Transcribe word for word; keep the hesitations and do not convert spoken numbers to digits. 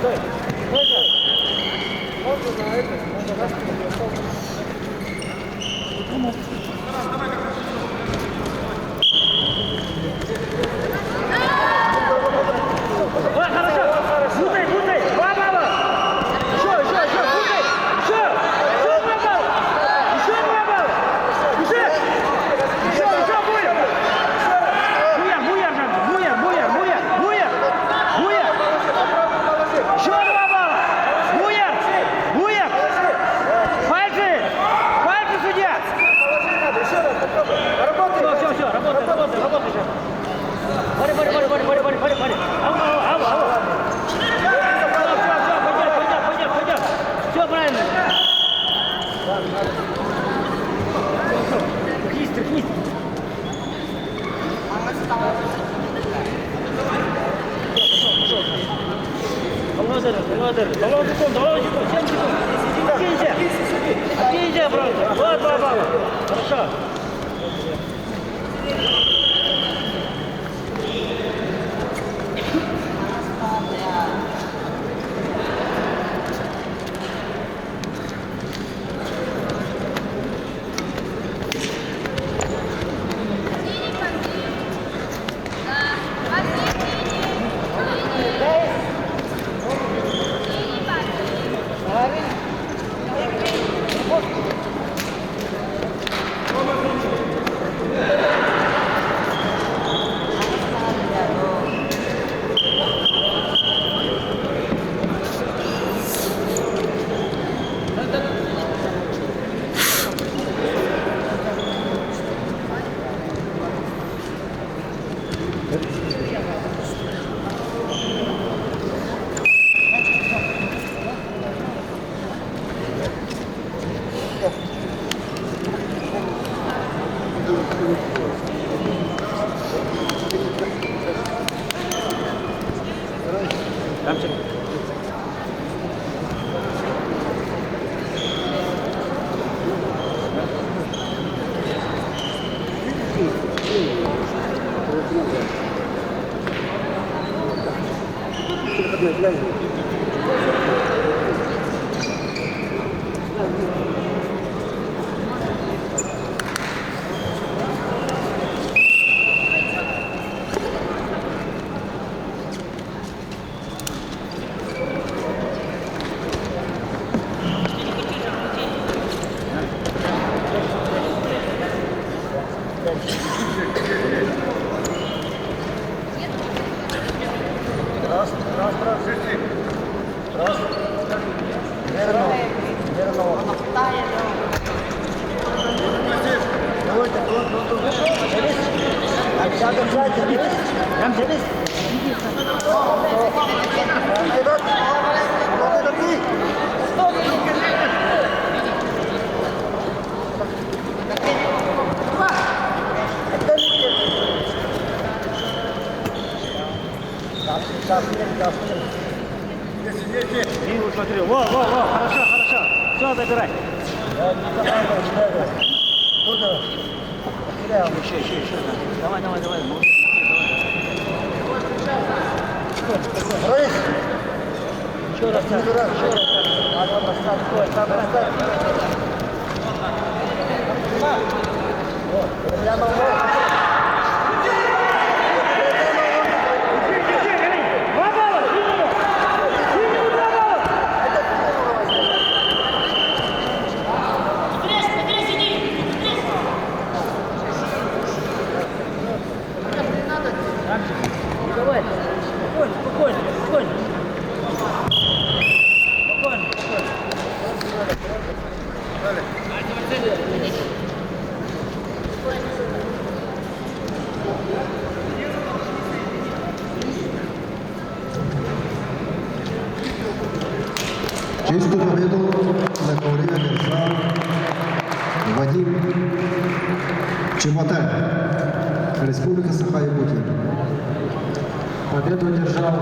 Ой, хорошо. Бутай, бутай. Два балла. Ещё, ещё, ещё. Бутай. Ещё. Ещё два балла. Ещё два балла. Ещё. Ещё, ещё, Буер. Буер, Буер, Буер, Буер, Буер, Буер. Буер. Ещё два балла. Буер. Буер. Пальцы. Пальцы, судья. Всё, всё, всё, работай, работай, работай, работай, сейчас. Боря, Боря, Боря. Ау, ау, ау, ау. Всё, всё, всё, пойдём, пойдём, пойдём, пойдём. Всё правильно. Тряхнись, тряхнись. Долоон секунд, долоон секунд, долоон секунд, семь секунд. Откинься. Откинься просто. Вот, вот, вот. Хорошо. Раз, раз, раз, шести. Раз. Верно. Верно. Давайте, давайте, давайте. Там сзади, сзади. Там сзади. Дима, смотри. Во, во, во, хорошо, хорошо. Всё, забирай. Ещё, ещё, ещё. Давай, давай, давай. Молодец, молодец, давай. Ещё раз, ещё раз, ещё раз. Там бросай, там бросай. Давай. Спокойно, спокойно, спокойно. Спокойно, спокойно. Честь и победу на ковре одержал Вадим Чеботарь, Республика Саха-Якутия. Победу одержал